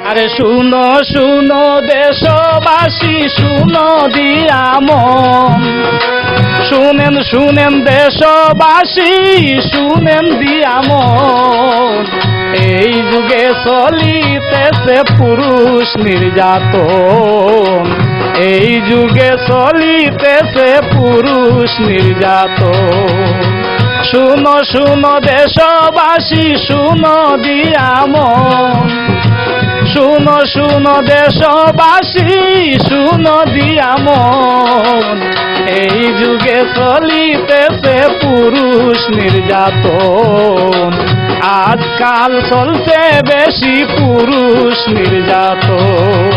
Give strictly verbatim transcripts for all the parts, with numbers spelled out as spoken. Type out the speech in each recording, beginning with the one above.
আরে শুনো, শুনো দেশবাসী, শুনো দিয়া মন। শুনেন, শুনেন দেশবাসী, শুনেন দিয়া মন। এই যুগে চলিতেছে পুরুষ নির্যাতন, এই যুগে চলিতেছে পুরুষ নির্যাতন। শুনো, শুনো দেশবাসী, শুনো দিয়া মন। শুনো, শুনো দেশবাসী, শুনো দিয়া মন। এই যুগে চলিতেছে পুরুষ নির্যাতন, আজকাল চলছে বেশি পুরুষ নির্যাতন।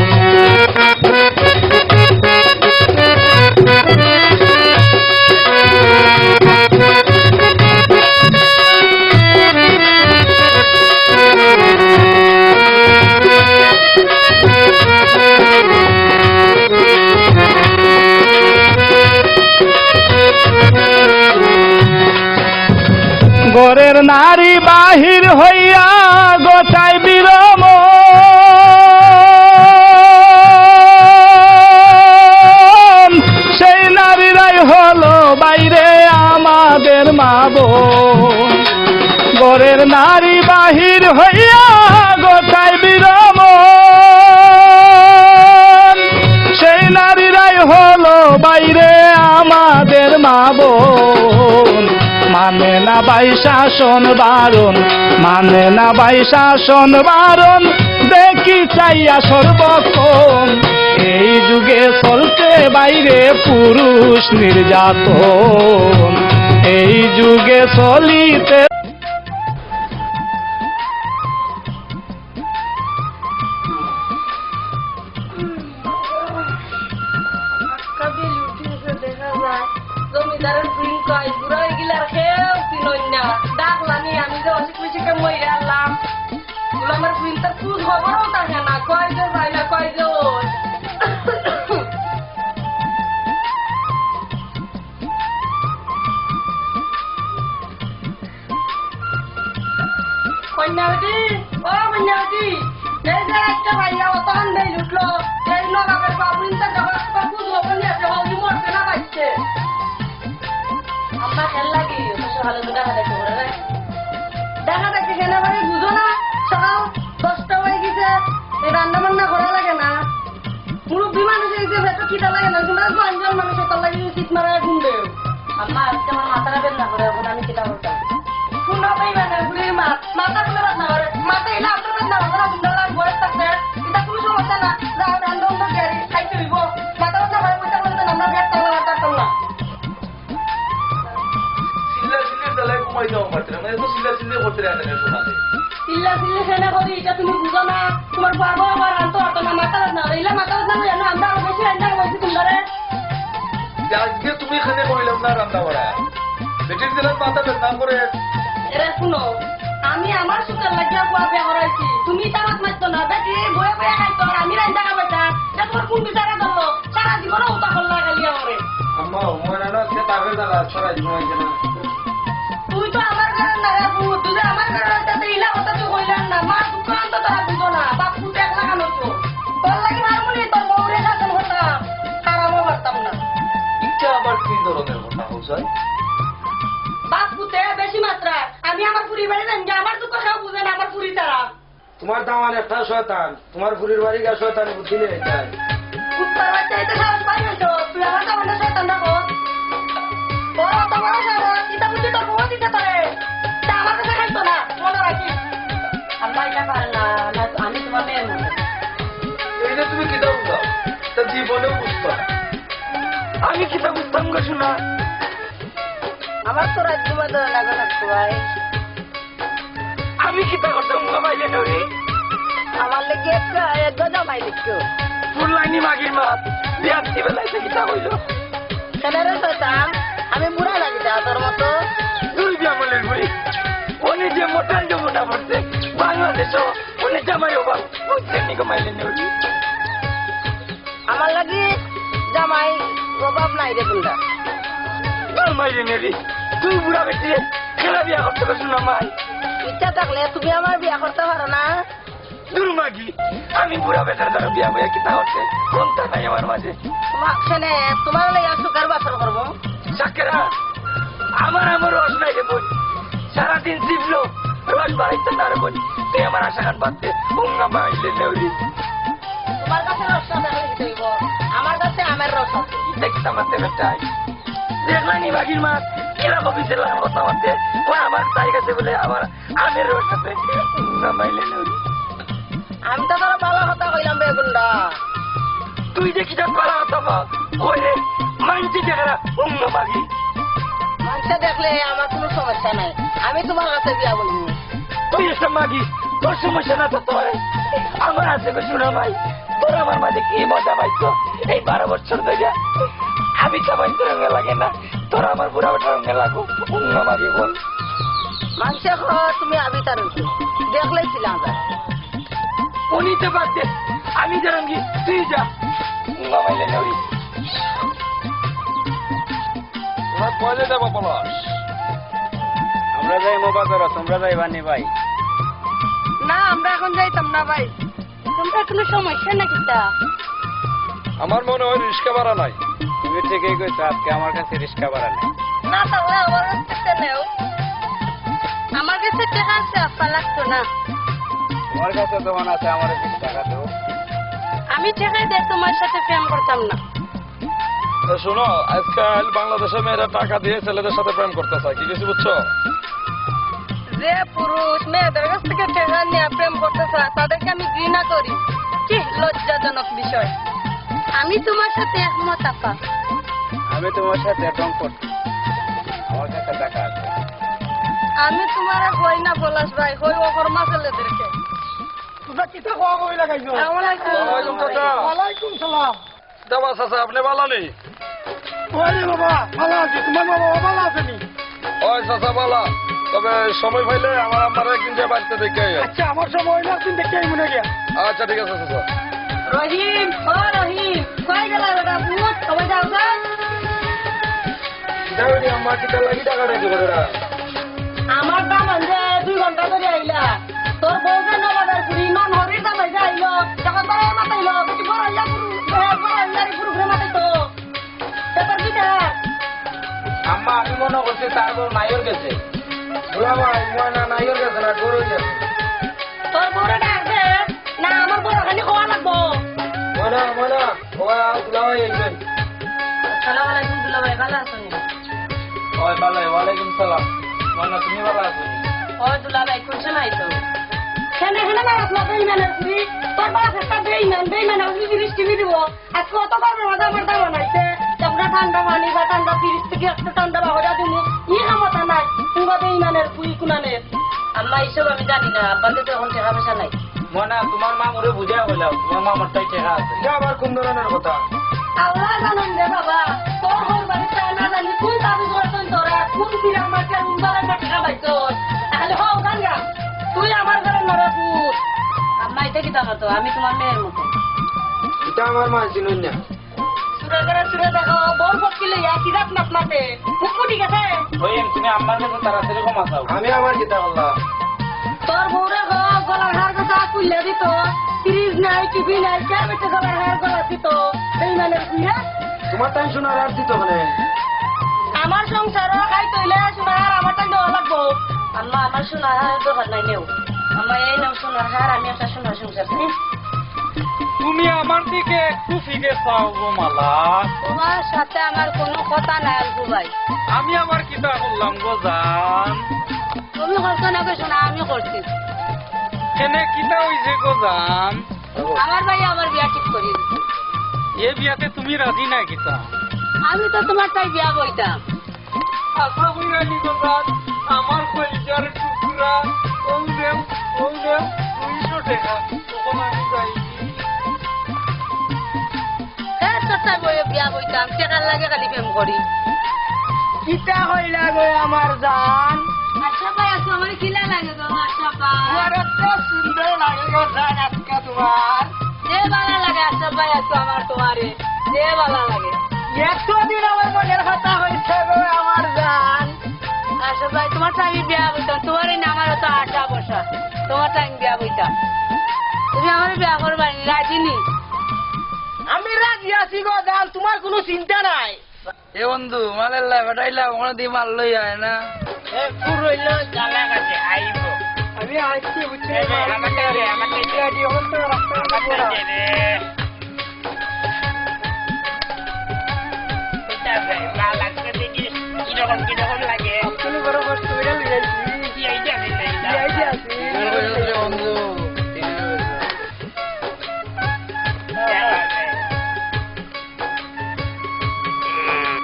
ঘরের নারী বাহির হইয়া গোটায় বিড়ম্বন, সেই নারীরাই হলো বাইরে আমাদের মা বোন। ঘরের নারী বাহির হইয়া গোটায় বিড়ম্বন, সেই নারীরাই হলো বাইরে আমাদের মা বোন। মানে না ভাই শাসন বারণ, মানে না ভাই শাসন বারণ, দেখি চাইয়া সর্বক্ষণ। এই যুগে চলছে বাইরে পুরুষ নির্যাতন, এই যুগে চলিতে আজকা বিল উঠিছে, দেখা যায় জমিদারের ফুইন কয়, বুড়া অইগেলা আর কেউ চিনইন না। ডাকলানি আমি যে অসুখ বিসুখে মইরা আরলাম। গুলামের ফুইন তার খোঁজ খবরও থাকে না, কই যে যায় না, কই যে ওই। কন্যাবতী, ও কন্যাবতী, এই যে একটা ভাইয়া অতখান বেইল উঠলো, এই নবাবের বাবুইন তো জগৎ বাবু দোকানে আছে, হলদি মরছে না বাঁচছে। আম্মা খেল লাগি, অত সকালে তো দেখা দেখি করে রে। দেখা দেখি কেনে করে বুঝো না, সকাল দশটা অই গেছে, এই রান্না বান্না করা লাগে না। মুরব্বি মানুষ অইছে, পেটো খিদা লাগে না, তোমরা জোয়ান জোয়ান মানুষ, অতার লাগি উচিত মারা ঘুম দেও। আম্মা, আজকে আমার মাথাটা বেদনা করে, এখন আমি কিতা করতাম? হুনো বেইমানের বুড়ির মা, মাথা কুনো বেদনা করে, মাথা ইলা আপনার বেদনা করে না, তোমরা লাগ বয়স থাকতে, ইটা কুনো সমস্যা না, যাও রান্দা উন্দা দিয়ারি, খাইতে অইবো। মাথা বেদনা করে, পয়সা বলতে আমরা ব্যাগ টানলাম আর টানতাম না। চিল্লা চিল্লির জ্বালায় ঘুমাই যাওয়া পারতে না, মানে এত চিল্লা চিল্লি করতে রাখে না সকালে। চিল্লা চিল্লি কেনে করি, ইটা তুমি বুঝো না? তোমার বাবা আবার আনতো পারতো না, মাথা বেদনা করে, ইলা মাথা বেদনা করে, আমরা আরো বেশি রান্দা খাওয়াইছি তোমরা রে। যে আজকে তুমি এখানে করিলাম না রান্না বাড়া, বেটির দিলে মাথা বেদনা করে। এরে শুনো, আমি আমার সুখের লাগিয়া বুয়া বিয়া করাইছি, তুমি ইতা মাত মাততো না, বেটি বইয়া বইয়া খাইতো আর আমি রান্দা খাওয়াইতাম, ইটা তোমার কোন বিচারে ধরলো? সারা জীবনও উতা করলা খালি আমারে। আম্মা, ময়না না আজকে তারে জ্বালা ছড়াই ঘুমাইছে না। তুই তো আমার ঘরর না রে পুত, তুই যে আমার ঘরর, তাতে ইলা কথা তুই কইলাম না, মা দুঃখ আনতো তারা বুঝো না, বাপ পুত এক লাগানো তো। তোর লাগি হারমোনি তোর বউরে শাসন করতাম, হারামও পারতাম না। ইটা আবার কি ধরনের কথা কইছস? বাপ পুতে বেশি মাত্রা, আমি আমার ফুরির বাড়ি যাইমু, আমার দুঃখ কেউ বুঝে না, আমার ফুরি তারা। তোমার দামান একটা শয়তান, তোমার ফুরির বাড়ি গিয়া শয়তানি বুদ্ধি লইয়া আইতায়। কুত্তার বাচ্চা, ইতা সাহস পাই হইতো, তুই আমার দামানরে শয়তান ডাকো। তোর অত বড় সাহস, ইতা বুদ্ধি তোর বউ দিছে তোরে। তা আমার কাছে খাইতো না, মনে রাখিস। আম্মা, ইতা পারে না, না, আমি তোমার মেয়ের মতো। এই যে তুমি কিতা বুঝাও, তা জীবনেও বুঝবা না। আমি কিতা বুঝতাম গো সোনা? আমার তো রাত ঘুমা দেওয়া লাগে না, ভাই। আমি কিতা করতাম গো মাইলে নরি? আমার লাগি একটা, একটা জামাই দেখতো। ফুললাইনি মাগির মা, বিয়ার দিবে লাইছে কিতা কইলো? কেনে রে শয়তান, আমি বুড়া লাগি যা তোর মতো? দুই বিয়া মলের বুড়ি। উনি যে মোটাল যমুনা পড়ছে, বাংলাদেশও উনি জামাই অভাব, বুঝছেন নি গো মাইলে নরি? আমার লাগি জামাই অভাব নাই রে বুন্ডা। তোর মাইরে নে রে, তুই বুড়া বেটি রে, কেনে বিয়া করতে পারছ না মাই? ইচ্ছা থাকলে তুমি আমার বিয়া করতে পারো না? দূর মাগি, আমি বুড়া বেটার দ্বারা বিয়া বইয়া কিতা করতে? কোনটা নাই আমার মাঝে? মা, শুনে, তোমার লইয়া সুখের বাসর করবো। সাকেরা, আমার আমার রস নাই রে বোন। সারাদিন জিবলো, রস বাড়াইতে না রে বোন। তুই আমার আশা খান বাঁধতে, উঙ্গা মাইলে নেউরি। তোমার কাছে রস না দেখলে কি হইব? আমার কাছে আমের রস আছে। দেখি তো আমার দেবের চাই। দেখলাম নি বাঘির মা, কিরকম বিচের কথা মাতে। ও আমার তাই কাছে বলে, আমার আমের রস আছে। উঙ্গা মাইলে নেউরি। আমি তো তোর ভালো কথা কইলাম বে গুন্ডা। তুই যে কিতা ভালো কথা বল, কই রে? মানছি দেখে না, উঙ্গা মাগি। মানছে দেখলে আমার কোনো সমস্যা নাই, আমি তোমার কাছে বিয়া বলবো। তুই এসব মাগি, তোর সমস্যা না তো তোর। আমার আছে গো শোনা ভাই, তোর আমার মাঝে কি মজা পাইতো এই বারো বছর ধরে। আমি তো ভাই তোর রঙে লাগে না, তোর আমার বুড়া বেটার রঙে লাগো। উঙ্গা মাগি বল। মানছে হ, তুমি আমি তার রঙে। দেখলেই ছিলাম যা। উনি তো বাদ দে, আমি যারাঙ্গি, তুই যা। উঙ্গা মাইলে নেউরি। তোমরা কই যাইতায় বা পলাশ? আমরা যাইমু বাজারো, তোমরা যাইবা নি ভাই? না, আমরা এখন যাইতাম না ভাই। তোমরা কোনো সমস্যা না কিতা? আমার মনে হয় রিক্সা ভাড়া নাই। তুমি ঠিকই কইছো, আজকে আমার কাছে রিক্সা ভাড়া নাই। না, তাহলে আমার কাছ থেকে নেও। আমার কাছে টাকা আছে, আপা, লাগতো না। তোমার কাছে যখন আছে, আমার বিশ টাকা দাও। আমি টাকা দিয়ে তোমার সাথে প্রেম করতাম না। এ, শোনো, আজকাল বাংলাদেশে মেয়েরা টাকা দিয়ে ছেলেদের সাথে প্রেম করতে চায়, কি কিছু বুঝছো? যে পুরুষ মেয়েদের কাছ থেকে টাকা নিয়ে প্রেম করতে চায়, তাদেরকে আমি ঘৃণা করি। কি লজ্জাজনক বিষয়। আমি তোমার সাথে একমত, আপা। আমি তোমার সাথে একদম করছি। আমার কাছে টাকা আছে। আমি তোমারে কই না পলাশ ভাই, কই অকর্মা ছেলেদেরকে। তোমরা কিতা খোয়া খবি লাগাইছো? আসসালামু আলাইকুম। ওয়ালাইকুম চাচা। ওয়ালাইকুম সালাম। দাবা চাচা, আপনি ভালা নি? ওরে বাবা, ভালা আছি। তোমার বাবা ভালা আছে নি? ওই চাচা ভালা, তবে সময় পাইলে আমার আম্মারে একদিন যে বাড়িতে দেখে আইও। আচ্ছা, আমার সময় হইলে একদিন দেখে আইমু না গিয়া। আচ্ছা, ঠিক আছে চাচা। রহিম, ও রহিম, কই গেলা বেটা? ভূত, কই যাও গো? যাও রে আম্মা, কিতা লাগি টাকা রাখি করে রা? আমার দামান যে দুই ঘন্টা ধরে আইলা। তোর বউ যে নবাবের পুরি, ইমান হরির দামাই যে আইলো, তখন তারা মাতাইলো, বেটি বড় হইয়া গুরু, বড় হইয়া গুরু ঘুরে মাতাইতো। ব্যাপার কিতা? আম্মা, আমি মনে করছি তার বউ নাইর গেছে। দুলাভাই, ময়না নাইর গেছে না, ঘরো গেছে। তোর বউরে ডাক দে, না আমার বউরে খালি কওয়া লাগবো। ময়না, ময়না, ও আও, দুলাভাই আইছইন। আসসালামু আলাইকুম দুলাভাই, ভালা আছো নি? ওই ভালা, ওয়ালাইকুম সালাম। ময়না, তুমি ভালা আছো নি? ওই দুলাভাই, কোন সময় আইছো? কেনে, কেনে মারাস না বেইমানের পুরি? তোর বাপ একটা বেইমান, বেইমান, আমি ফিরিস টিভি দিব। আজকে অত গরমের মাঝে আমার দামান আইছে, একটা ঠান্ডা পানি বা ঠান্ডা ফ্রিজ থেকে একটা ঠান্ডা বাহরা দিমু, ই ক্ষমতা নাই। তুমরা বেইমানের পুরি কুনানের। আম্মা, এইসব আমি জানি না, আব্বার কাছে এখন টাকা পয়সা নাই। ময়না, তোমার মামুরে বুঝাই কইলাও, তোমার মামার তাই টাকা আছে। এটা আবার কোন ধরনের কথা? আল্লাহ জানেন রে বাবা, তোর ঘর বাড়িতে না জানি কোন দাবি করছেন তোরা, কোন বিরাট মাঠে কোন বালার মাঠে খাবাইছস। তাহলে হও গাঙ্গা, তুই আমার ঘরে নড়ে পুত। আম্মা, এটা কিতা মাতো? আমি তোমার মেয়ের মতো। এটা আমার মা চিনই না। সুরে করে সুরে দেখো, বউর পক্ষে লইয়া কি জাত মাত মাতে। মুখ ফুটি গেছে। ওই, তুমি আম্মার কাছে তাড়াতাড়ি ক্ষমা চাও। আমি আবার কিতা করলাম? তোর বউরে গো, গলার হার কথা খুললে দিত। ফ্রিজ নাই, টিভি নাই, কে বেটে গলার হার গলা দিত? বেইমানের পুইরা। তোমার টাইম সোনার হার দিত মানে? আমার সংসারও খাইতে হইলে সোনার হার আমার টাইম দেওয়া লাগবো। আম্মা, আমার সোনার হার দরকার নাই, নেও। আম্মা, এই নাও সোনার হার, আমি একটা সোনার সংসার চাই। তুমি আমার দিকে একটু ফিরে চাও গো মালা। তোমার সাথে আমার কোনো কথা নাই আলগু ভাই। আমি আবার কিতা করলাম গো জান? তুমি করছো না গো সোনা, আমি করছি। কেনে কিতা হইছে গো জান? আমার ভাই আমার বিয়া ঠিক করি দিছে। এ বিয়াতে তুমি রাজি না কিতা? আমি তো তোমার তাই বিয়া বইতাম। আশা কইরা নি গো জান, আমার কলিজার টুকরা, ও দেও, ও দেও, দুইশো টাকা, তখন আমি যাই। এ, তোর তাই বইয়ে বিয়া বইতাম, টেকার লাগে খালি প্রেম করি। কিতা কইলা গো আমার জান? আশরাফ ভাই, আজকে আমার কিলা লাগে গো, আশরাফ ভাই? তোমার এত সুন্দর লাগে গো জান আজকে তোমার। যে ভালা লাগে আশরাফ ভাই, আজকে আমার তোমারে, যে ভালা লাগে। এতদিন আমার মনের কথা হইছে গো আমার জান। আশরাফ ভাই, তোমার তো আমি বিয়া বইতাম, তোমার এই না আমার অত আশা বসা, তোমার তো আমি বিয়া বইতাম। তুমি আমারে বিয়া করবায় নি, রাজি নি? আমি রাজি আছি গো জান, তুমার কুনু চিন্তা নাই। এ বন্ধু, মালের লাই পাঠাইলাম, কোনোদিন মাল লই আয় না। এ, পুর হইল, জ্বালা কাটে, আইব। আমি আইছি, বুঝছি, এ, এ, আমার কাছে, আমার কাছে। রেডি হন তো, রাস্তা আমার কাছে রে। এটা রে, মাল লাগবে দেখি, কিরকম, কিরকম লাগে? আপনি বড় কষ্ট করে লই আইছি। কি আইডিয়া আছে? কি আইডিয়া আছে? বন্ধু।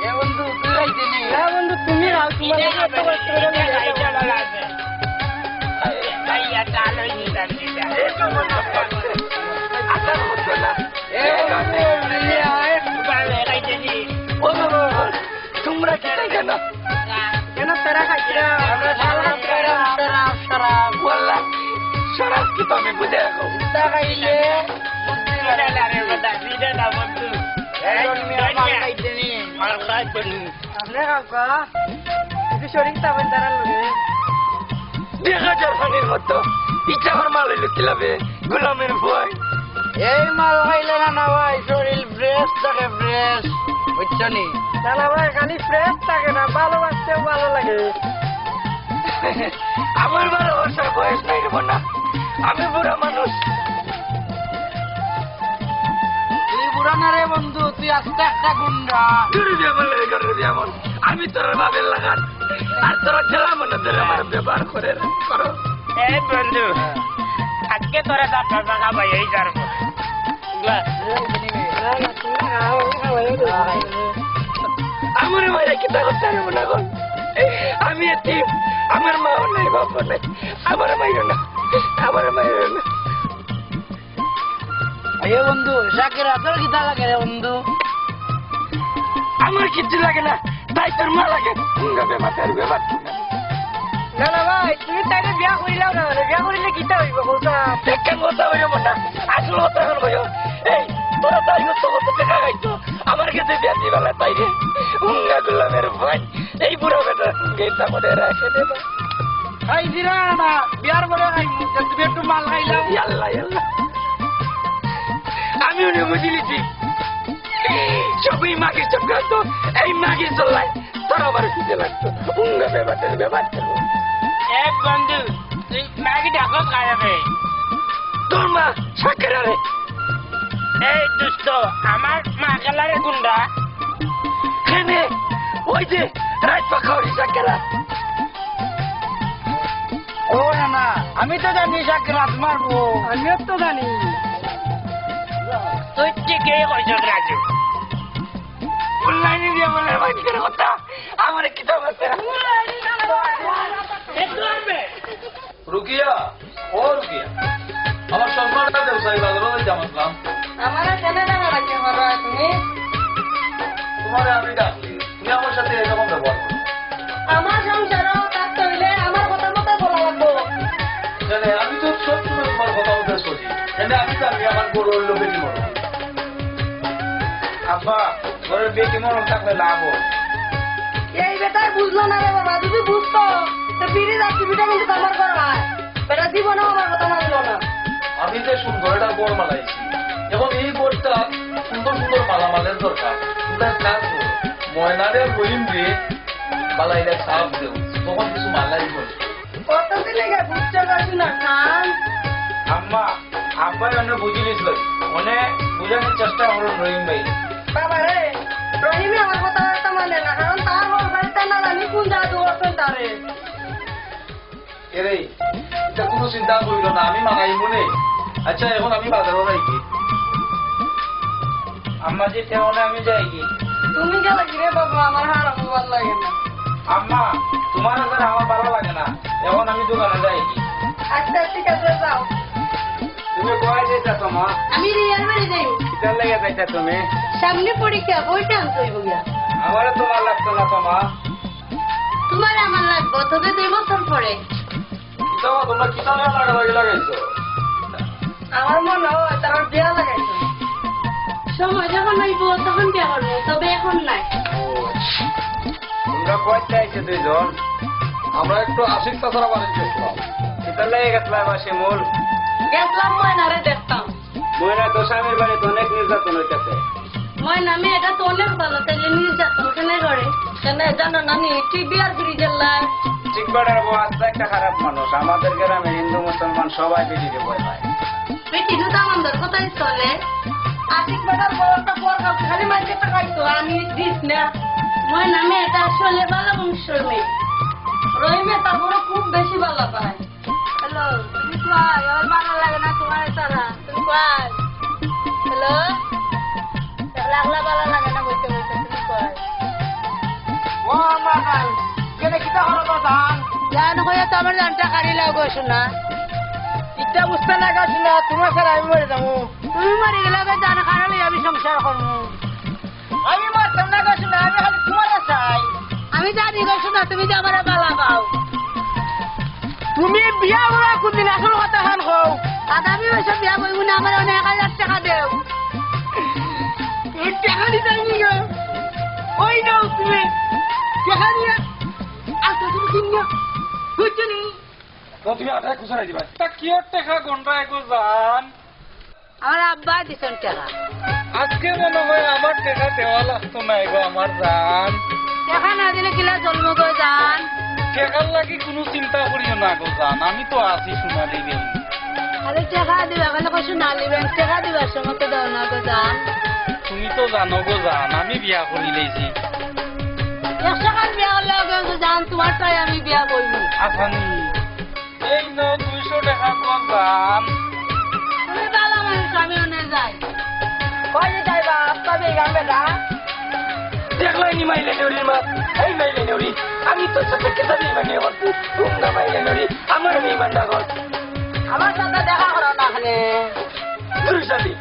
এ বন্ধু, তুই রাইতে নি? না বন্ধু, তুমি রাও, তোমার লগে এত কষ্ট করে আমি এটা বলা আছে। ভাই, এটা আলোই দিতাম, দিতাম। এ বন্ধু, এ আয়। ভাই, রাইতে নি। ও বাবা, তোমরা কি তাই কেন? কেন তারা খাইছে? আমরা শরাব, শরাব, শরাব, শরাব। ওয়াল্লাহ, শরাব কি তুমি বুঝে রাখো? তা খাইলে বুদ্ধি বাড়ে। বিড়া না রে বেটা, বিড়া না বন্ধু। এই জন্মে মাল খাইতে নি। মাল খাইতে নি। আপনি কাকা, একটু শরীর তাবেন তারা লগে। দেখা যার পানির মতো। ইচ্ছা করে মাল হইলে কি লাভে? গোলামের ভয়। এই মাল খাইলে না, না ভাই, শরীর fresh থাকে, fresh। বুঝছো নি? না, না ভাই, খালি fresh থাকে না, ভালোবাসতেও ভালো লাগে। আমার ভালোবাসার বয়স নাই রে বোনা, আমি বুড়া মানুষ। তুই বুড়া না রে বন্ধু, তুই আস্তে একটা গুন্ডা। দূরে দিয়ে বল রে, দূরে দিয়ে বল। আমি তোর বাপের লাগান, আর তোর খেলা মনে ধরে আমার ব্যবহার করে রে, করো। এই বন্ধু, আজকে তোরা তো ফাঁকা ফাঁকা ভাই এই যার আমার মায়ের কিতা করতে পারবো না গো। আমি এতিম, আমার মাও নাই, বাপও নাই, আমার মায়ের না, আমার মায়ের না। এ বন্ধু, শাকেরা, তোর কিতা লাগে রে বন্ধু? আমার কিচ্ছু লাগে না, তাই তোর মা লাগে। হুঙ্গা বেমার, তার বেমার। না, না ভাই, তুমি তাইরে বিয়া করিলাও না, মানে বিয়া করিলে কিতা হইব, কও তো? একটা কথা হইব না, আসল কথা এখন কইও। এই, তোরা তাই হতো কত টাকা খাইতো, আমার কাছে বিয়া দিবা না তাইরে। হুঙ্গা গোলামের ভাই, এই বুড়া বেটা হুঙ্গা ইচ্ছা করে রাখে দে না। খাই দিরা না, বিয়ার পরে খাইমু, তে তুমি একটু মাল খাইলাও। ইয়াল্লা, ইয়াল্লা। আমি উনি বুঝিলিছি। সবই মাগির চক্রান্ত, এই মাগির চল্লাই, তোর আবার পিছে লাগতো। উঙ্গা বেবাটের বেবাট। এক বন্ধু, তুই মাগি ডাকো কারে রে? তোর মা সাকেরা রে। এই দুষ্ট, আমার মা গেলা রে গুন্ডা। কেনে? ওই যে রাইত পাখা ওই সাকেরা। ও না না, আমি তো জানি সাকেরা তোমার বউ। আমিও তো জানি। তুই ঠিকই কইছস রাজু। অনলাইনে দিয়ে বলে ভাই করে কথা, আমার কিতাব আছে। রুকিয়া, ও রুকিয়া, আমার চশমাটা দেও, সাই বাজারো যাইতাম আসলাম। আমারে কেনে ডাকা ডাকি করো তুমি? তোমারে আমি ডাকলি, তুমি আমার সাথে এরকম ব্যবহার করো। আমার সংসারও থাকতে হইলে আমার কথা মতো চলা লাগবো। জানে, আমি তো সব সময় তোমার কথা মতো চলি। জানে, আমি তো, আমি আমার বড় হইলো বেটি মরণ। আব্বা, ঘরের বেটি মরণ থাকলে লাভ হয়। এই বেটায় বুঝলো না রে বাবা, যদি বুঝতো, তো ফিরে যাচ্ছি, বেটা কিন্তু আমার ঘর হয়। বেটা জীবনেও আমার কথা মানলো না। আমি যে সুন্দর একটা ঘর মালাইছি, এখন এই ঘরটা সুন্দর সুন্দর মালামালের দরকার। তুমি এক কাজ করো, ময়নারে আর রহিম রে বালাইলে সাপ দেও, তখন কিছু মালাই বল। কতদিন লেগে বুঝতে পারছি না, খান। আম্মা, আব্বাই অনে বুঝি নিছিল, অনে বুঝানোর চেষ্টা করুন রহিম ভাই। বাবা রে, রহিমে আমার কথা একটা মানে না, কারণ তার হল বাড়িতে না জানি কোন জাদু করছেন তারে। এরে, এটা কোনো চিন্তা করিল না, আমি মানাইব নে। আচ্ছা, এখন আমি বাজারো যাই কি? আম্মা জি, তেমন আমি যাই কি? তুমি গেলে কি রে বাবা, আমার হারাম ভালো লাগে না। আম্মা, তোমার আবার আমার ভালো লাগে না, এখন আমি দোকানে যাই কি? আচ্ছা, ঠিক আছে, যাও। তুমি কই যাইতা তোমা? আমি রিয়ার বাড়ি যাই। কিতার লাগি যাইতা তুমি? সামনে পরীক্ষা, বইটা আনতে হইব গিয়া। আমারে তোমার লাগতো না তোমা। তোমার আমার লাগবো, তবে দুই বছর পরে। কিতা বা তোমরা কিতা নিয়ে লাগালাগি লাগাইছো? আমার মনে হয় তার বিয়া লাগাইছো। সময় যখন হইব তখন বিয়া করবো, তবে এখন নাই। ও, তোমরা কইতে আইছো দুইজন? আমরা একটু আশিক চাচার বাড়ি গেছিলাম। কিতা লাগি গেছিলাম বা শিমুল? গেছলাম ময়নারে দেখতাম। ময়না তো স্বামীর বাড়িত অনেক নির্যাতন অইতাছে। ময়না মেয়েটা তো অনেক ভালা, তাইলে নির্যাতন কেনে করে? কেনে জানো না নি? টিভি আর ফ্রিজের লাইট। আশিক বেটার বউ আস্তা একটা খারাপ মানুষ। আমাদের গ্রামে হিন্দু মুসলমান সবাই বেটিরে ভয় পায়। বেটি তো দামান্দর কথাই চলে। আশিক বেটার বউ একটা বড় কাউকে খালি মাইকে টাকাই তো আমি দিস না। ময়না মেয়েটা আসলে ভালা বংশর মেয়ে। রহিমে তার বড় খুব বেশি ভালা পায়। হ্যালো, তুমি কই? আমার ভালা লাগে না তোমার ছাড়া। তুমি কই? হ্যালো? লাগলা ভালা লাগে না বইতে বইতে, তুমি কই? ও আমার জান, কেনে কিতা করো গো জান? জান কইয়া তো আমার জানটা কাড়ি লাও গো সোনা। ইটা বুঝতে না গো সোনা, তোমার ছাড়া আমি মরে যাবো। তুমি মরে গেলে গো জান, কারো লইয়া আমি সংসার করবো। আমি মরতাম না গো সোনা, আমি খালি তোমারে চাই। আমি জানি গো সোনা, তুমি যে আমারে ভালা পাও। তুমি বিয়া করবা কোনদিন, আসল কথা খান কও। আগামী মাসে বিয়া করবো না, আমার অনেক হাজার টাকা দেও। তুমি টাকা দিতে নি গো। ওই নাও তুমি। টাকা দিয়া। আচ্ছা, তুমি কিন না। বুঝছো নি? তো তুমি আটায় খুচরা দিবা। তা কিয়র টাকা গন্ডা এগো জান? আমার আব্বা দিছইন টাকা। আজকে মনে হয় আমার টাকা দেওয়া লাগতো না এগো আমার জান। টাকা না দিলে কিলা চলবো গো জান? টাকার লাগি কোনো চিন্তা করিও না গো জান, আমি তো আছি সোনালি বেইন। আরে টাকা দিবা, কেনে কইছো সোনালি বেইন? টাকা দিবার সময় তো দেও না গো জান। তুমি তো জানো গো জান, আমি বিয়া করি লইছি। একশো খান বিয়া করলে গো জান, তোমার তাই আমি বিয়া করবো। আসানি। এই নাও দুইশো টাকা গো জান। তুমি ভালা মানুষ, আমি অনে যাই। কই যাইবা? আস্তা বেইমান বেটা। দেখলাই নি মাইলে নেউরির মাত? এই মাইলে নেউরি, আমি তোর সাথে কিতা বেইমানি করছি? ঘুমনা মাইলে নেউরি, আমার বেইমান ডাকর। আমার সাথে দেখা করো না এখানে। দুই সাথী,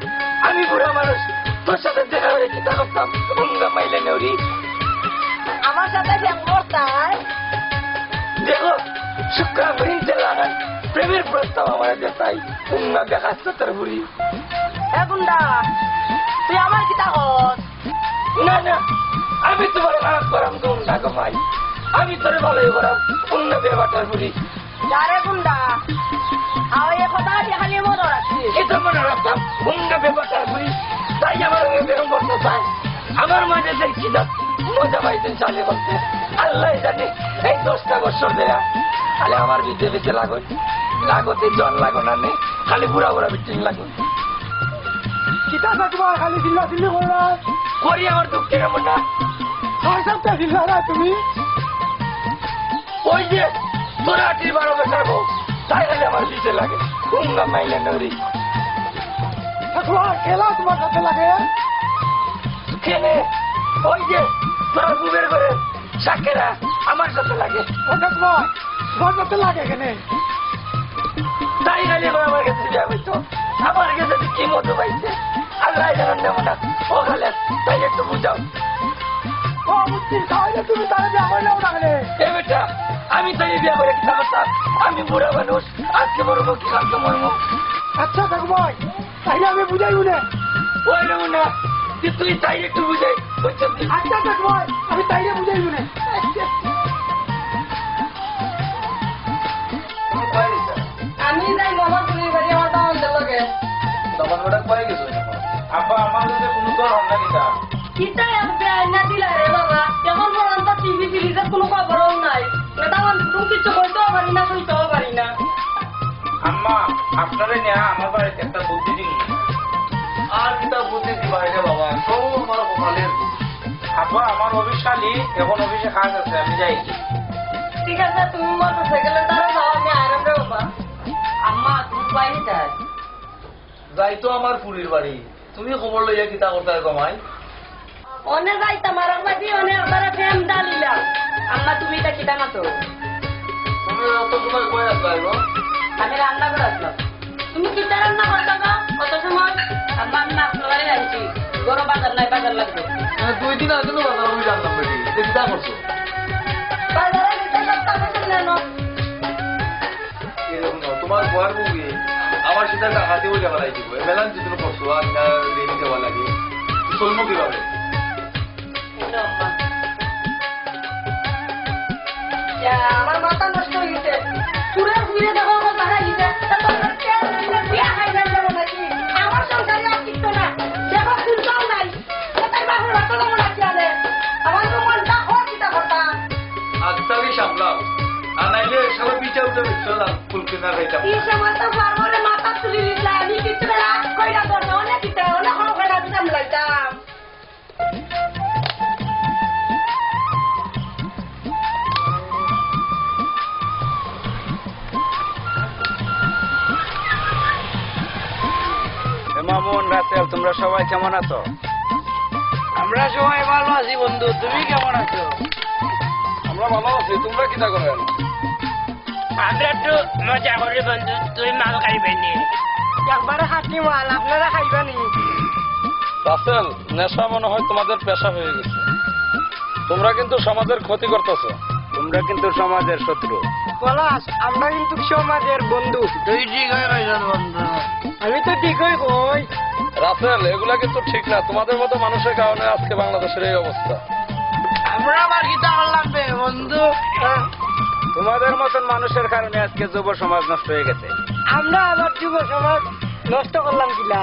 আমি বুড়া মানুষ, তোর সাথে দেখা করে কিতা করতাম? ঘুমনা মাইলে নেউরি। আমার সাথে প্রেম করতাই? দেখো, শুক্রা ফিরিনতে লাগান, প্রেমের প্রস্তাব আমার কাছে তাই, উন্না দেখাচ্ছে তোর বুড়ি। এ গুন্ডা, তুই আমার কিতা কস? না, না, আমি তোমার খারাপ করাম, গুন্ডা গো মাই। আমি তোরে ভালোই করাম, উন্না বেবাটার বুড়ি। যারে গুন্ডা, আর এই কথা খালি মনে রাখিস। এটা মনে রাখতাম, উন্না বেবাটার বুড়ি। তাই আমার ওই বেগম বলতে চায়। আমার মাঝে যে কি জাত মজা পাইতেন চালে বলতে, আল্লাহ জানে। এই দশটা বছর ধরে খালি আমার ভিতরে ভিতরে লাগো, লাগতে জন লাগো না নে, খালি বুড়া বুড়া বিটিং লাগো। কিতা থাকবা খালি চিল্লা চিল্লি করো না? করি আমার দুঃখের মনটা। আর সবটা চিল্লা না তুমি? ওই যে তোরা আটির বারো বেটার বউ, তাই খালি আমার পিছে লাগে। হুঙ্গা মাইলে নরি। ঠাকুমা, খেলা তোমার সাথে লাগে? কেনে? ওই যে তোরা বুবের ঘরে সাকেরা আমার সাথে লাগে। ঠাকুমা, তোমার সাথে লাগে কেনে? তাই খালি এখন আমার কাছে বিয়া করতো। আমার কাছে যে কি মধু পাইছে, আল্লাহ জানান দেবো না। ও খালে, তাই একটু বুঝাও। ও বুঝছি, তাহলে তুমি তাহলে বিয়া করে নাও তাহলে। এ বেটা, আমি তাই বিয়া করে কিতা করতাম? আমি বুড়া মানুষ, আজকে মরবো কি কালকে মরবো। আচ্ছা, দেখো ভাই, তাইলে আমি বুঝাই বুঝে। ওই রে মুন্না, যে তুই তাই একটু বুঝাই, বুঝছো কি? আচ্ছা, দেখো ভাই, আমি তাইলে বুঝাই বুঝে। আমি যাই মামার ফুরির বাড়ি, আমার দামান্দের লগে। দামান বেটা কই গেছো এখন? আব্বা, আমার লগে কোনো তোর হন না কিতা? কিতা এক বেআইনা দিলা রে বাবা? এখন পর্যন্ত টিভি ফ্রিজের কোনো খবরও নাই। এটা আমার কুটুম কিচ্ছু কইতেও পারি না, শুনতেও পারি না। আম্মা, আপনারে নিয়া আমার বাড়িতে একটা বুদ্ধি দিন। আর কিতা বুদ্ধি দিবা রে বাবা? সব আমার কপালের দোষ। আব্বা, আমার অফিস খালি, এখন অফিসে কাজ আছে, আমি যাই। ঠিক আছে, তুমি মোটরসাইকেলে দাঁড়া যাও, আমি আরাম রে বাবা। আম্মা, তুমি বাইরে যাই। যাই তো আমার ফুরির বাড়ি। তুমি খবর লইয়া কিতা করতায় গো মাই? অনে যাইতাম আর আব্বাজি, অনে একবারে প্রেম ডালিলা। আম্মা, তুমি এটা কিতা মাতো? তুমি অত সময় কই আছলায় গো? আমি রান্না করে আসলাম। তুমি কিতা রান্না করতা গো অত সময়? আম্মা, আমি মাছ তরকারি আনছি। গরম বাজার নাই, বাজার লাগবে। হ্যাঁ, দুই দিন আগে তো বাজার আমি জানলাম বেটি। এটা কিতা করছো? বাজারে কিতা করতা আমি শুনলে না। এরকম না, তোমার বুয়ার বউয়ে আমার সাথে একটা হাতে ওই জায়গা দিব। এ মেলান যদি করছো, আমি না রেডি দেওয়া লাগে। চলবো কিভাবে? ইয়া, আমার মাথা নষ্ট হয়ে গেছে। চুরের ঘুরে দেখো, আমার বাধা দিতে। তা তো আমার তেল, তেল, তেল। এই সময় তো পারবো রে, মাথা তুলি নিলাম। আমি কিচ্ছু না কইরা দরজা অনেক দিতে, অনেক হড় কইরা দিতাম লাইতাম। এ মামুন, রাসেল, তোমরা সবাই কেমন আছো? আমরা সবাই ভালো আছি বন্ধু, তুমি কেমন আছো? আমরা ভালো আছি, তোমরা কিতা করেন? আমরা একটু মজা করি বন্ধু, তুই মাল খাইবে নি? একবারে খাঁটি মাল, আপনারা খাইবা নি? রাসেল, নেশা মনে হয় তোমাদের পেশা হয়ে গেছে। তোমরা কিন্তু সমাজের ক্ষতি করতেছো। তোমরা কিন্তু সমাজের শত্রু। পলাশ, আমরা কিন্তু সমাজের বন্ধু। তুই ঠিকই কইছস বন্ধু। আমি তো ঠিকই কই। রাসেল, এগুলা কিন্তু ঠিক না। তোমাদের মতো মানুষের কারণে আজকে বাংলাদেশের এই অবস্থা। আমরা আবার কিতা করলাম বে বন্ধু? তোমাদের মতন মানুষের কারণে আজকে যুব সমাজ নষ্ট হয়ে গেছে। আমরা আবার যুব সমাজ নষ্ট করলাম কিলা?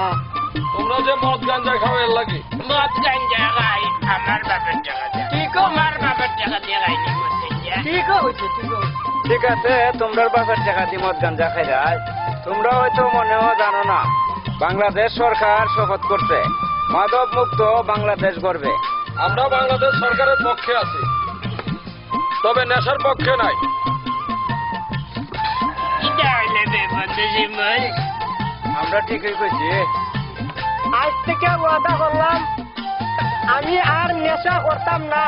তোমরা যে মদ গাঞ্জা খাও এর লাগি। মদ গাঞ্জা খাই, আমার বাপের টাকা দিয়া। কি কও? আমার বাপের টাকা দিয়া খাইনি মদ গাঞ্জা। কি কও হইছে? কি কও? ঠিক আছে, তোমরার বাপের টাকা দিয়া মদ গাঞ্জা খাইরায়। তোমরা হয়তো মনেও জানো না, বাংলাদেশ সরকার শপথ করছে মাদক মুক্ত বাংলাদেশ গড়বে। আমরা বাংলাদেশ সরকারের পক্ষে আছি, তবে নেশার পক্ষে নাই। কিতা হইলে বে বন্ধু জীবন? আমরা ঠিকই কইছি। আজ থেকে ওয়াদা করলাম, আমি আর নেশা করতাম না।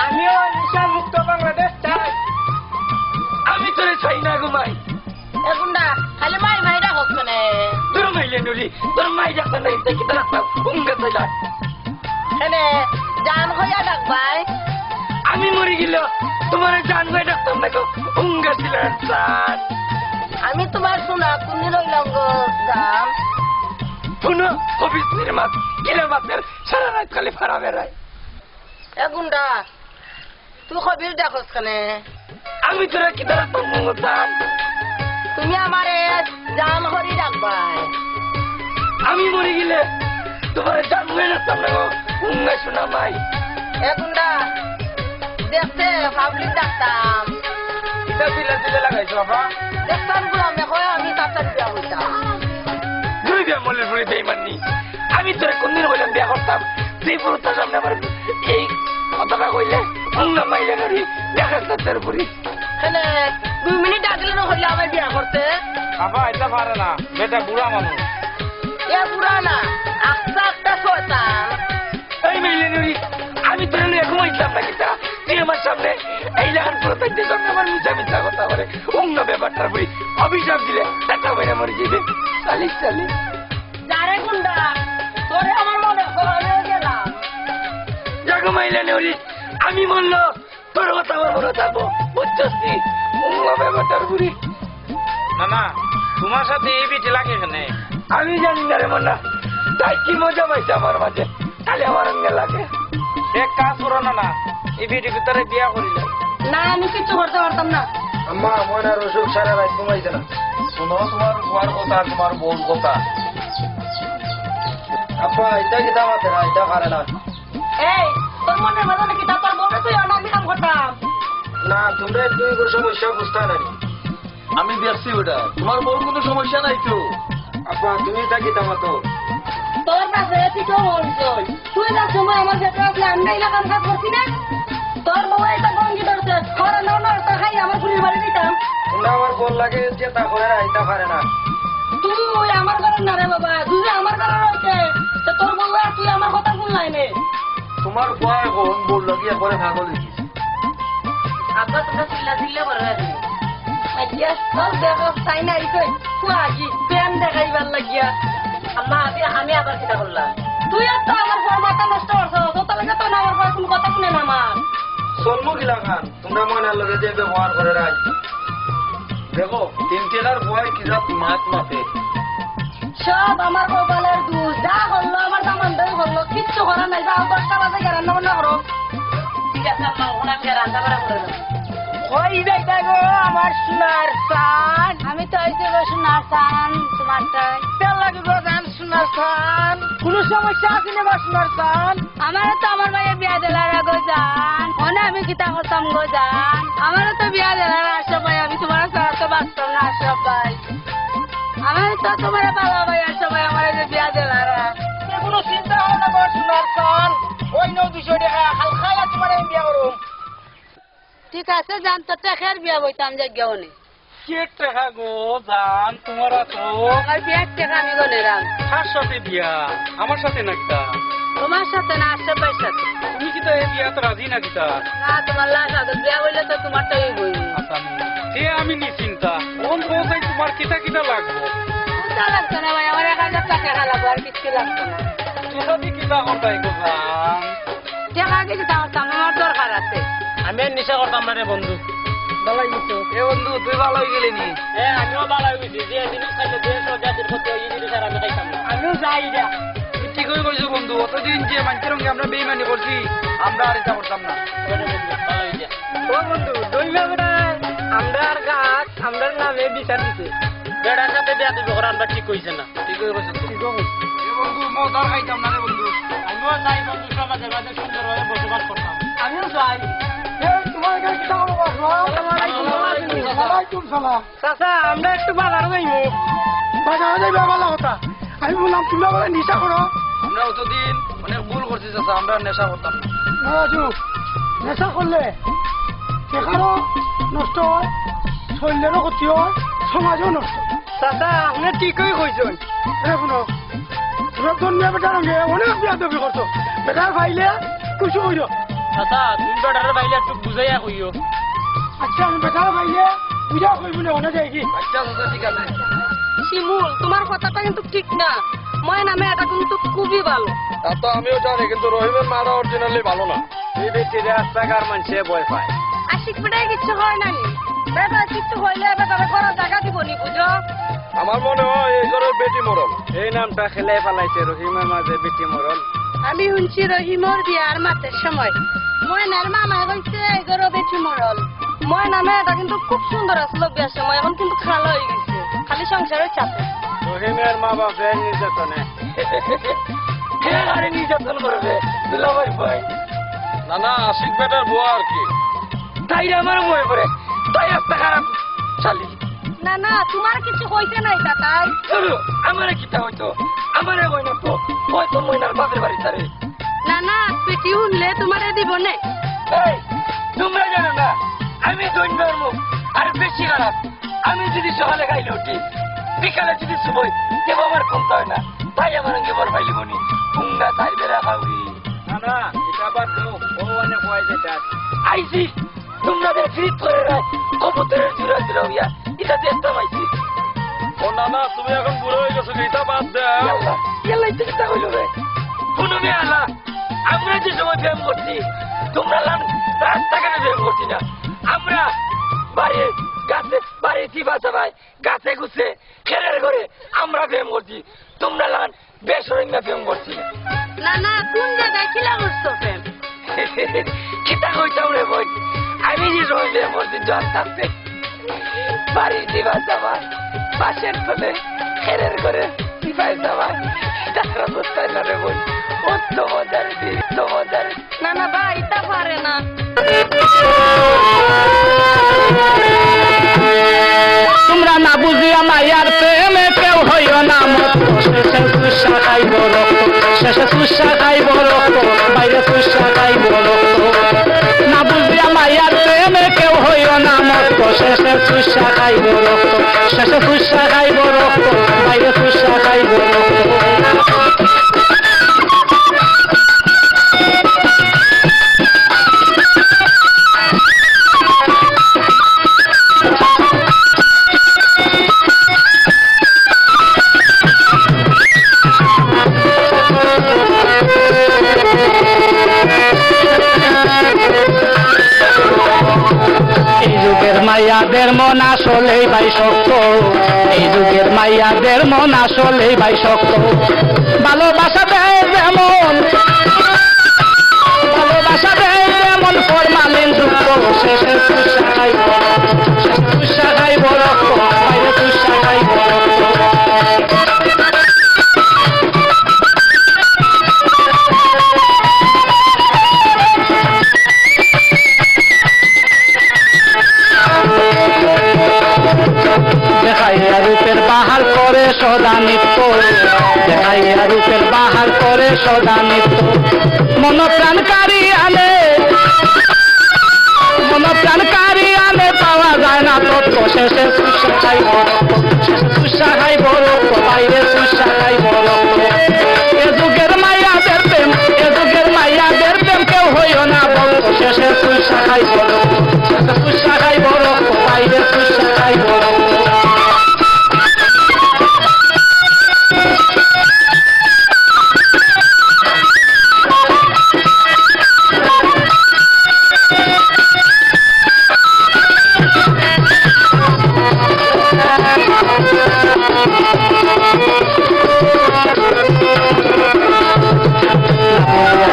আমিও নেশা মুক্ত বাংলাদেশ চাই। আমি তোরে চাই না গো মাই। এ গুন্ডা, খালি মাই মাই ডাকস কেনে? তোর মাইলে নুরি, তোর মাই ডাকস না, ইতে কিতা রাস্তা উঙ্গা চাইলা। এনে জান হইয়া ডাকবায়। আমি মরি গেলে তোমারে জান হইয়া ডাকতাম না গো, উঙ্গা ছিলার জান। আমি তোমার সোনা কুনি রইলাম গো জান। শুনো, খবিস নির্মাত, কিলা মাতের সারা রাত খালি ফাড়া বেড়ায়। এ গুন্ডা, তুই খবির ডাকস কেনে? আমি তোরে কিতা রাখতাম মমতান? তুমি আমারে জান করি রাখবায়। আমি মরি গেলে তোমারে জান হয়ে রাখতাম না গো, উঙ্গা শোনা মাই। এ গুন্ডা, দেখতে পাবলিক ডাকতাম। কিতা চিল্লা চিল্লা লাগাইছো বাবা? দেখতাম গুলামে কয় আমি তাড়াতাড়ি বিয়া হইতাম। দুই বিয়া মলির ফুড়ি বেইমানি। আমি তোরে কোনদিন কইলাম বিয়া করতাম? তুই পুরুতার সামনে আমার এই কথাটা কইলে, উঙ্গা মাইলে নড়ি, দেখাস না তোর বুড়ি। এনে দুই মিনিট আগে না হইলে আমার বিয়া করতে। বাবা, এটা পারে না, বেটা বুড়া মানুষ। এ বুড়া না, আস্তে আস্তে শয়তান। এই মাইলে নড়ি, আমি তোরে নিয়ে ঘুমাইতাম না কিতা? তুই আমার সামনে এই লাখান পুরুতার সামনে আমার মিছা মিছা কথা বলে, উঙ্গা ব্যাপারটার বুড়ি, অভিশাপ দিলে, টাকা বাইরে মরে যাবে। চালিস, চালিস। যারে গুন্ডা, তোরে আমার মনে হয় গেলাম। জাগো মাইলা নেউরি, আমি মরলো, তোর কথা আমার মনে থাকবো, বুঝছস নি? উম্মা বেটা তোর বুড়ি। না, না, তোমার সাথে এই বিটি লাগে কেনে? আমি জানি না রে মন্না, তাই কি মজা পাইছে আমার মাঝে। খালি আমার অঙ্গে লাগে। এক কাজ করো না, না, এই বেটির ভিতরে বিয়া করিলে। না, আমি কিচ্ছু করতে পারতাম না। আম্মা, ময়নার অসুখ, সারা রাত ঘুমাইছে না। শুনো, তোমার ফুয়ার কথা, তোমার বউর কথা। আব্বা, এটা কিতা মাতে না, এটা পারে না। এই, তোর মনের মাঝে নাকি তা তোর বউরে তুই অন্য আমি কাম করতাম। না, তোমরা দুই বড় সমস্যা বুঝতে না। আমি দেখছি বেটা, তোমার বউর কোনো সমস্যা নাই তো। আব্বা, তুমি এটা কিতা মাতো? তোর কাছে এটিকেও বলছই। তুই না সময় আমার যেটা আসলে আমি না এলাকার কাজ করছি না। তোর বউ এটা গঙ্গি ধরছে, খরা না না তা খাই আমার ফুরির বাড়ি দিতাম। তোমরা আমার বল লাগে যে তা করে না, এটা পারে না। তুই ওই আমার ঘরের না রে বাবা, তুই যে আমার ঘরের হইতে, তা তোর বউ আর তুই আমার কথা শুনলাই নে। তোমার বয় এখন বল লাগিয়ে করে পাগল হয়ে গেছে। আব্বা, তোমরা চিল্লা চিল্লা করে না দিও। আইয়া, সব দেখো, তাই না, এই তো একটু আগে প্রেম দেখাইবার লাগিয়া। আম্মা, আমি, আমি আবার কিতা করলাম? তুই আর তো আমার বউর মাথা নষ্ট করছস, তোর লাগে তো না আমার বউ কোনো কথা শুনে না আমার। চলমু কিলা খান, তোমরা ময়নার লগে যে ব্যবহার করে রাখ। দেখো, তিন টেকার বয় কি জাত মাত মাতে। সব আমার কপালের দোষ, যা করলো আমার দামান্দাই করলো, কিচ্ছু করার নাই, যাও দশটা বাজে গিয়া রান্না বান্না করো। ঠিক আছে আম্মা, ওখানে আমি রান্না বান্না করে দেবো। কই যাইতা গো আমার সোনার চান? আমি তো অইছি গো সোনার চান, তোমার তাই। তেল লাগে গো জান সোনার চান। কোনো সমস্যা আছে না গো সোনার চান? আমারে তো আমার ভাইয়ে বিয়া দিলারা গো জান। অনে আমি কিতা করতাম গো জান? আমারে তো বিয়া দিলারা আশরাফ ভাই, আমি তোমার ছাড়া তো বাঁচতাম না আশরাফ ভাই। আমারে তো তোমার ভালা ভাই আশরাফ ভাই, আমারে যে বিয়া দিলারা। কোনো চিন্তা করো না গো সোনার চান। ওই নেও দুইশো টেকা, হালকা তোমার আমি বিয়া করুম। ঠিক আছে, জান তো টেকার বিয়া বইতাম যাই গিয়া অনে। কি টেকা গো জান তোমার তো? আমার বিয়ার টেকা আমি গনেরাম। কার সাথে বিয়া? আমার সাথে না কিতা? তোমার সাথে না, আশরাফ ভাইর সাথে। তুমি কিতা এই বিয়াত রাজি না কিতা? না, তোমার লাশ আদর বিয়া বইলে তো তোমার তো এই বই। আচ্ছা, আমি, তে আমি নিশ্চিন্তা। কোন কোথায় তোমার কিতা কিতা লাগবো? কিতা লাগতো না ভাই, আমার এক হাজার টেকা লাগবো, আর কিচ্ছু লাগতো না। টেকা দিয়ে কিতা করতাই গো জান? টেকা দিয়ে কিতা করতাম, আমার দরকার আছে। আমি আর নেশা করতাম না রে বন্ধু। ভালাই গেছো। এ বন্ধু, তুই ভালা অই গেলি নি? এ, আমিও ভালা অই গেছি। যে জিনিস খাইলে যে সোজা দিন করতে হয়, এই জিনিস আর আমি খাইতাম না। আমিও যাই রে। তুই ঠিকই কইছো বন্ধু, অতদিন যে মানুষের সঙ্গে আমরা বেইমানি করছি, আমরা আর এটা করতাম না। ওরে বন্ধু, ভালা অই যা। ও বন্ধু, দইমা বেটা, আমরার গাছ, আমরার নামে বিচার দিছে। বেটার সাথে বিয়া দিবে, ওরা আমরা ঠিক কইছে না। ঠিকই কইছো তো। ঠিকই কইছো। এ বন্ধু, মদ আর খাইতাম না রে বন্ধু। আমিও চাই বন্ধু, সমাজের মাঝে সুন্দরভাবে বসবাস করতাম। আমিও চাই। এই, তোমার এখানে কিতা খবর বাবা? আসসালামু আলাইকুম। ওয়ালাইকুম সালাম। চাচা, আমরা একটু বাজারে যাইমু। বাজারে যাইবা, ভালা কথা। আমি বললাম, তোমরা বলে নেশা করো। আমরা অতদিন অনেক ভুল করছি চাচা, আমরা নেশা করতাম না। না রাজু, নেশা করলে টেকারও নষ্ট হয়, শরীরেরও ক্ষতি হয়, সমাজও নষ্ট হয়। চাচা, আপনি ঠিকই কইছেন। এ শুনো, তোমরা ধর্মীয় বেটার সঙ্গে অনেক বেয়াদবি করছো। বেটার ভাইলে খুশি হইল। চাচা, তুমি বেটারে ভাইলে একটু বুঝাইয়া কইও। আচ্ছা, আমি বেটার ভাইলে বুঝা কইব না, ওনা যাই কি? আচ্ছা, চাচা, ঠিক আছে। শিমুল, তোমার কথাটা কিন্তু ঠিক না। ময়না মেয়েটা কিন্তু খুবই ভালো। তা তো আমিও জানি, কিন্তু রহিমের মাটা originally ভালো না। এই বেটিরে রাস্তাঘাট মানুষে ভয় পায়। আশিক বেটায় কিচ্ছু হয় না নি। বেটা কিচ্ছু হইলে বেটারে ঘরে জাগা দিব নি, বুঝো? আমার মনে হয় এই ঘরের বেটি মরল। এই নামটা খেলাই ফালাইছে রহিমের মাঝে, বেটি মরল। আমি শুনছি রহিমর বিয়ার মাতের সময় ময়নার মামায় কইছে এই ঘরো বেটি মরল। ময়না মেয়েটা কিন্তু খুব সুন্দর আছিল বিয়ার সময়, এখন কিন্তু কালা হয়ে গেছে, খালি সংসারের চাপে। রহিমের মা বাপে নির্যাতনে। কে আরে নির্যাতন করবে? দুলাভাই ভাই। না, না, আশিক বেটার বউ আর কি। তাই আমার মনে পড়ে, তাই একটা খারাপ শালি। না, না, তোমার কিছু হইতে নাই, তাতাই। চলো, আমারে কিতা হইতো? আমারে হয় না তো, হয়তো ময়নার বাপের বাড়ি তারে। না, না, পেটি উনলে তোমারে দিব নে। এই, তোমরা জানো না, আমি দৈন্যর মুখ আর বেশি খারাপ। আমি যদি সকালে খাইলে উঠি, বিকালে যদি শুভই, কেউ আমার কমতা হয় না। তাই আমার সঙ্গে বর পাইলি মনি, পুঙ্গা তাই বেড়া খাওয়ি। না, না, এটা বাদ দাও, ও অনেক হয়ে যেটা। আইছি, তোমরা যে ফিরিত করে রাখ, কবুতরের জুড়া জুড়া হইয়া, এটা দেখতে পাইছি। ও না, না, তুমি এখন বুড়ো হয়ে গেছো, এটা বাদ দাও। ইয়াল্লা, ইয়াল্লা, এটা কিতা হইল রে? পুনমে আলা, আমরা যে সময় প্রেম করছি, তোমরা লান রাস্তাঘাটে প্রেম করছি না। আমরা বাড়ি, গাছে, বাড়ি, চিপা চাপায়, গাছে গুছে, খেরের ঘরে আমরা প্রেম করছি। তোমরা লান বেশরম না প্রেম করছি না। না, না, কোন জায়গায় কিলা করছো প্রেম? কিতা কইতাম রে বই, আমি যে সময় প্রেম করছি, জোয়ান থাকতে বাড়ির দিবা যাবা, বাঁশের তলে, খেরের ঘরে, দিবায় যাবা, তার অবস্থায় না রে বই, অত মজার দিন, অত মজার। না, না, ভাই, তা পারে না। তোমরা না বুঝিয়া মায়ার প্রেমে কেউ হইও না মত্ত, শেষে চুষা খাইব রক্ত, শেষে চুষা খাইব রক্ত, বাইরে চুষা খাইব রক্ত। না বুঝিয়া মায়ার প্রেমে কেউ হইও না মত্ত, শেষে চুষা খাইব রক্ত, শেষে চুষা খাইব রক্ত, বাইরে চুষা খাইব রক্ত। এই যুগের মাইয়াদের মন আসলেই ভাই শক্ত, এই যুগের মাইয়াদের মন আসলেই ভাই শক্ত। ভালোবাসা দেয় যেমন, ভালোবাসা দেয় যেমন ফরমালিন যুক্ত, শেষে চুষা খাইব আর করে সদা নিত্য। মন প্রাণ কাড়িয়া নে, মন প্রাণ কাড়িয়া নে, পাওয়া যায় না তত্ত্ব। শেষে চুষা খাইব রক্ত, শেষে চুষা খাইব রক্ত, বাইরে চুষা খাইব রক্ত। এ যুগের মাইয়াদের প্রেম, এ যুগের মাইয়াদের প্রেম কেউ হইও না বলতো। শেষে চুষা খাইব রক্ত, শেষে চুষা খাইব রক্ত, বাইরে চুষা খাইব রক্ত।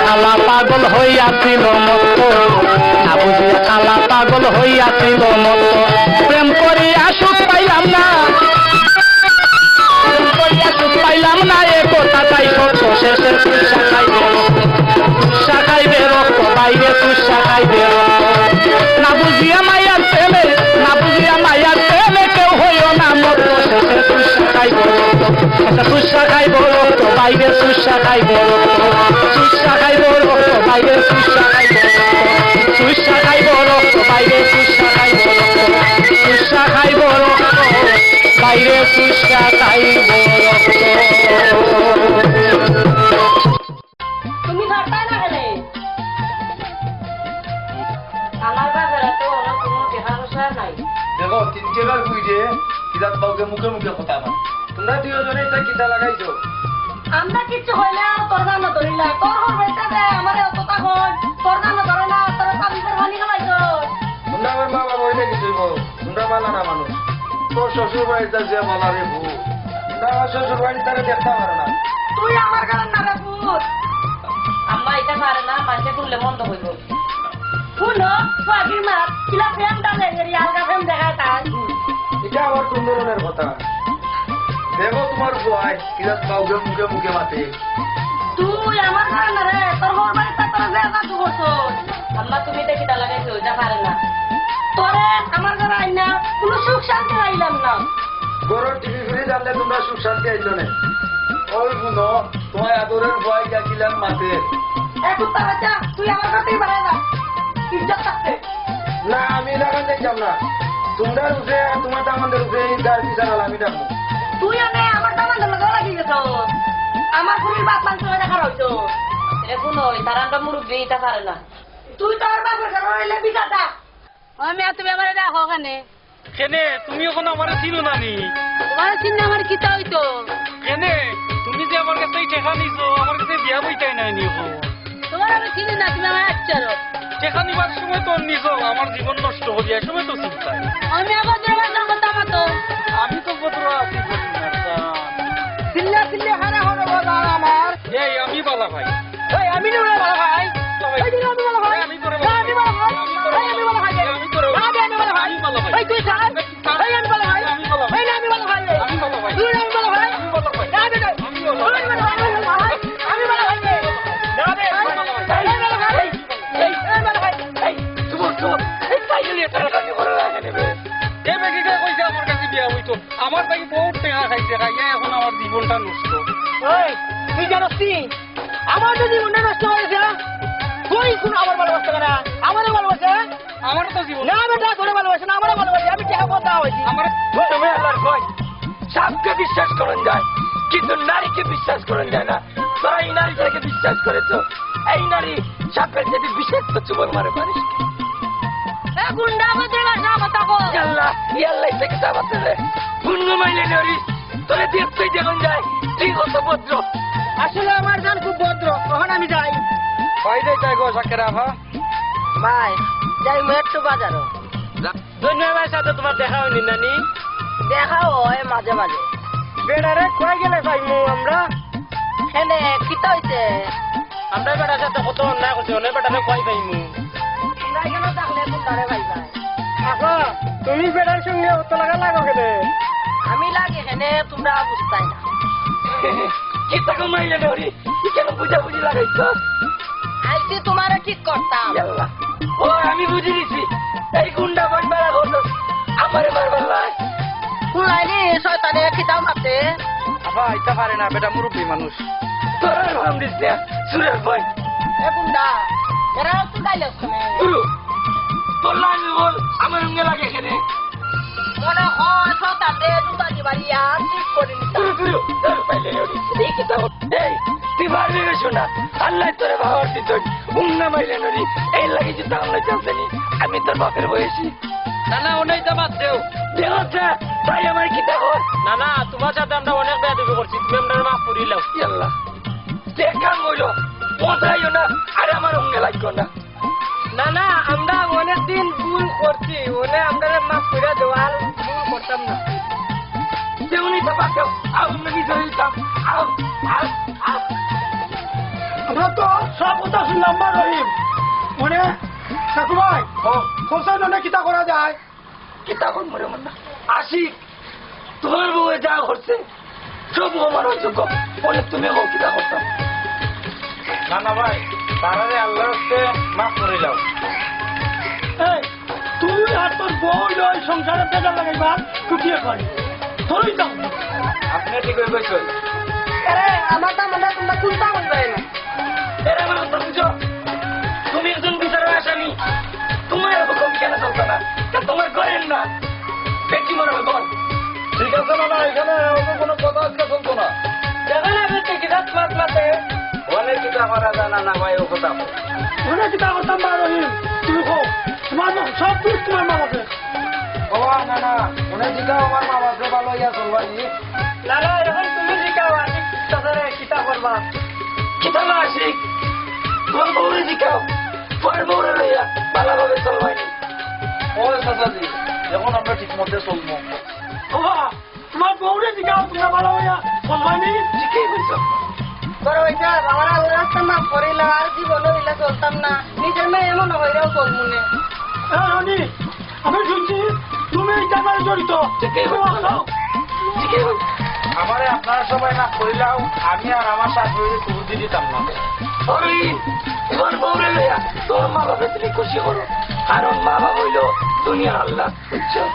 কালা পাগল হইয়াছিল মত্ত, না বুঝিয়া কালা পাগল হইয়াছিল মত্ত। প্রেম করিয়া সুখ পাইলাম না, প্রেম করিয়া সুখ পাইলাম না, এ কথা তাই সত্য। শেষে চুষা খাইবে রক্ত, চুষা খাইবে রক্ত, বাইরে চুষা খাইবে রক্ত। না বুঝিয়া মায়ার প্রেমে, না বুঝিয়া মায়ার প্রেমে কেউ হইও না মত্ত। শেষে চুষা খাইব রক্ত, শেষে চুষা খাইব রক্ত, বাইরে চুষা খাইব রক্ত। চুষা খাইব রক্ত, বাইরে চুষা খাইব রক্ত। চুষা খাইব রক্ত, বাইরে চুষা খাইব রক্ত। চুষা খাইব রক্ত, বাইরে চুষা খাইব রক্ত। তুমি ধরতায় না কেনে? আমার বাজারে তো ওরা কোনো টেকা পয়সা নাই। দেখো, তিন টেকার বুঝে কিতাত বাউকে মুখে মুখে কথা না। তোমরা দুইজনে এটা কিতা লাগাইছো? আমরা কিচ্ছু কইলে আর তোর গান ধরিলা। তোর হর বেটা দে, আমারে অতটা কই। তোর গান ধরে না, তোর পানিতে পানি খাওয়াইছো। তোমরা আমার মা বাবা হইলে কিছু হইব। তোমরা বালা না মানুষ। তোর শ্বশুর বাড়িতে যে বালা রে বউ। তোমরা আমার শ্বশুর বাড়ির তারে দেখতে পারো না। তুই আমার গান না রে পুত। আম্মা, এটা পারে না, মাঝে তুললে মন্দ হইব। হুনো, সোহাগীর মা, কিলা প্রেম ডালে, এর আলগা প্রেম দেখায় তাই। এটা আবার কোন ধরনের কথা? দেখো তোমার বউ, কিলা কাউকে মুখে মুখে মাতে। তুই আমার ঘরে না রে, তোর বউর বাড়িত তোরা যে জাদু করছস। আম্মা, তুমি এটা কিতা লাগাইছো? এটা পারে না। তোরে আমার ঘরে আইনা কোনো সুখ শান্তি পাইলাম না। ঘরর টিভি ফ্রিজ আনলে তোমরা সুখ শান্তি আইলো না। ওই হুনো, তোমার আদরের বউ গিয়া কিলান মাতে। এ কুত্তা বাচ্চা, তুই আমার ঘর থেকে বাড়ায় যা। ইজ্জত থাকতে। না, আমি লাগান দেখতাম না। তোমরা রুজে আর তোমার দামান্দের রুজে এই গার বিচার আমি ডাকবো। তুই এনে আমার দামান্দের লগে লাগি গেছস। আমার ফুরির বাপ মাংস দেখা রইছো। এ হুনো, তারা আমরা মুরব্বি, এটা পারে না। তুই তো আমার বাপের ঘরে রইলে বিচার দা। ও মিয়া, তুমি আমারে ডাকো কেনে? কেনে? তুমি অখন আমারে চিনো না নি? তোমারে চিনলে আমার কিতা অইতো? কেনে? তুমি যে আমার কাছে এই টেকা নিছো, আমার কাছে দিয়া বইতায় নায় নি অখন? তোমারে আমি চিনি না, তুমি আমারে আচ্ছারো। টেকা নিবার সময় তো নিছো, আমার জীবন নষ্ট করিয়া, এই সময় তো চিন্তা। আমি আবার তোমার সাথে কথা মাতো। আমি তো ভদ্র আছি, ভদ্র আছি। চিল্লা চিল্লি হারা হলো বাবা আমার। এই, আমি বালা ভাই। এই, আমি না বালা ভাই। এই, দিন আমি বালা ভাই। এই, আমি তোরে না, আমি বালা ভাই। আমি তোরে এই, আমি বালা ভাই। এই, আমি বালা ভাই। না, আমি বালা ভাই। আমি বালা ভাই। এই, তুই ছাড়। এই, আমি বালা ভাই। আমি বালা ভাই। এই, না, আমি বালা ভাই। আমি বালা ভাই। তুই আমি বালা ভাই। আমি বালা ভাই। না, আমি বালা ভাই। আমি বালা ভাই। তুই আমি বালা ভাই। আমি বালা ভাই। আমি বালা ভাই। না, বে। আমি বালা ভাই। এই, বালা ভাই। এই, এই, বালা ভাই। এই, চুপ, চুপ। এই, তাই জন্য এটা কাজ করে রাখে নেবে। এ বেটিটা কইছে আমার কাছে বিয়া হইতো। আমার তাই বহুত টেকা খাইছে, খাইয়া এখন আমার জীবনটা নষ্ট। ওই, তুই জানোস নি? আমার তো জীবনটা নষ্ট হয়ে গেছে, না? তুই কোন আমার ভালোবাসতে না? আমারও ভালোবাসে, না? আমার তো জীবন না, বেটা, তোরে ভালোবাসে না, আমারও ভালোবাসে। আমি টেকা কথা হয়েছি। আমার তুমি আল্লাহর ভয়। সাপকে বিশ্বাস করেন যায়, কিন্তু নারীকে বিশ্বাস করেন যায় না। তোরা এই নারীটাকে বিশ্বাস করেছ, এই নারী সাপের যদি বিষাক্ত চুমর মারে পারিস। এ গুন্ডা, আমাদের ভাষা মতো কর। ইয়াল্লা, ইয়াল্লা, এটা কি সাপ আছে রে? পুণ্য মাইলে নরি, তোরে দেখতেই দেখুন যায়, তুই কত ভদ্র। আসলে আমার জান খুব ভদ্র, তখন আমি যাই। কই যাইতায় গো, শাকেরা আফা? ভাই, যাই মু একটু বাজারো। যা। ধন্য ভাইর সাথে তোমার দেখা হয়নি নানি? দেখা হয় মাঝে মাঝে। বেটারে কই গেলে পাইমু আমরা? কেনে, কিতা হইছে? আমরা বেটার সাথে কত অন্যায় করছি, অনেক বেটারে কই পাইমু? তোমরা এখানে থাকলে কোনটারে পাইবা? আফা, তুমি বেটার সঙ্গে অত লাগা লাগো কেনে? আমি লাগে কেনে, তোমরা বুঝতায় না। কিতা কমাইলে নরি? তুই কেন বুঝাবুঝি লাগাইছস? আইছি তোমারে ঠিক করতাম। ইয়াল্লা। ও, আমি বুঝি গেছি। এই গুন্ডা বাটপারা করছস। আমারে মারবার লাই। হুনাইনি শয়তানে কিতাও মারতে। আফা, আইতা পারে না, বেটা মুরব্বি মানুষ। তোর নাম দিস না, সুরের ভাই। এ গুন্ডা, এরা তো গাইলে শুনে। গুরু, তোর লাইন বল, আমার সঙ্গে লাগে এখানে। মনে হয় শতাব্দে দুটা দিবারি আর ঠিক করে নিতাম। গুরু, গুরু, তোর পাইলে নড়ি। এই কিতা বল? এই, তুই পারবি না শোনা। আল্লাহ তোরে বাবার দিতই। উঙ্গা মাইলে নড়ি। এই লাগি যে দাম লই চলতে নি। আমি তোর বাপের বয়সী। না, না, অনেক দাম আছে। দেহ যা, তাই আমার কিতা কর? না, না, তোমার সাথে আমরা অনেক বেয়াদবি করছি। তুমি আমরা মাফ করি লাও। ইয়াল্লা। যে কাম হইল, মজাইও না, আর আমার সঙ্গে লাগো না। না, না, আমরা অনেকদিন ভুল করছি, ওনে আমরা মাফ করে দেওয়াল ভুল করতাম না। যেমনই তো পাঠাও, আও, আমরা নিজে দিতাম, আও, আও, আও। আমরা তো সব কথা শুনলাম না, রহিম। মানে, ঠাকুর ভাই, ও। হোসেন, মানে কিতা করা যায়? কিতা করমু রে মুন্না? আশিক, তোমার বউয়ে যা করছে, সব অমানসযোগ্য। বলে তুমি বউ কিতা করতাম? না, না ভাই, তারারে আল্লাহর রাস্তে মাফ করে দাও। এই, তুই আর তোর বউ লই সংসারে বেজার লাগাইবা, টুটিয়ে কয়। তোরই যাও। আপনি ঠিক হয়ে গেছেন। আরে, আমার দাম আমরা তোমরা কোনটা বলবে না? এরা আমার কথা বুঝো। তুমি একজন বিচারের আসামি। তোমার এত কম কেন চলতো না? তা তোমার করেন না। বেটি মনে হয় বল। ঠিক আছে না, না, এখানে অত কোনো কথা আজকে চলতো না। দেখো না, বেটি কিতাব মাত মাতে। অনেক কিতা করা যায় না, না ভাই, ও কথা কও। অনেক কিতা করতাম বা রহিম, তুমি কও। তোমার মা-, সব দোষ তোমার মা বাপের। ও না, না, অনেক কিতা আমার মা বাপরে ভালো ইয়া চলবানি। না, না, এখন তুমি জিকাও, আশিক চাচারে কিতা করবা? কিতা বা আশিক? তোমার বউরে জিকাও, তোমার বউরে লইয়া ভালোভাবে চলবানি। ও চাচাজি, এখন আমরা ঠিক মতে চলবো। ও বাবা, তোমার বউরে জিকাও, তোমরা ভালো হইয়া চলবানি? ঠিকই কইছো। বড় ভাই সাহেব, আমরা ওই রাস্তা মাফ করিলা, আর জীবনে হইলা চলতাম না। নিজের মেয়ে এমন হইলেও চলবো না। এ রনি, আমি শুনছি তুমি এই জায়গায় জড়িত। ঠিকই বলছো। ঠিকই বলছো। আমারে আপনারা সবাই মাফ করিলাও, আমি আর আমার শাশুড়িরে সুবুদ্ধি দিতাম না। ওরে, তোমার বউরে লইয়া তোর মা বাপে তুমি খুশি করো, কারণ মা বাপ হইল দুনিয়ার আল্লাহ, বুঝছো?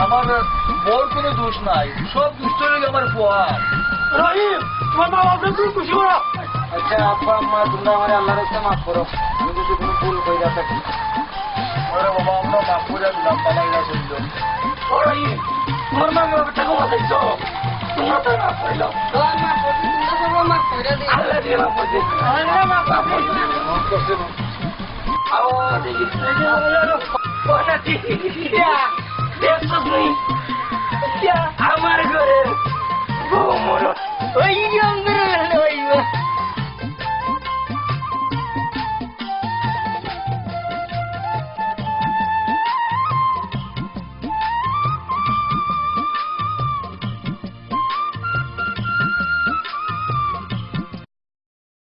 আমার বউর কোনো দোষ নাই, সব দুষ্ট হইল আমার ফুয়া। রহিম, তোমার মা বাপরে তুমি খুশি করো। আচ্ছা আব্বা আম্মা, তোমরা আমারে আল্লাহর রাস্তায় মাফ করো, আমি যদি কোনো ভুল কইরা থাকি। আরে বাবা, আমরা মাফ করে দিলাম, বাবা, ইয়া করলো। ওরে, তোমার মা বাবা টাকা পাঠাইছো, তোমরা তো মাফ করিলাম। আল্লাহ মাফ করছে, তোমরা সব মাফ করে দিন। আল্লাহ দিয়ে মাফ করছে। আল্লাহ মাফ করছে। মাফ করছে না। আবার দেখি। ওরে, দেখছস নি?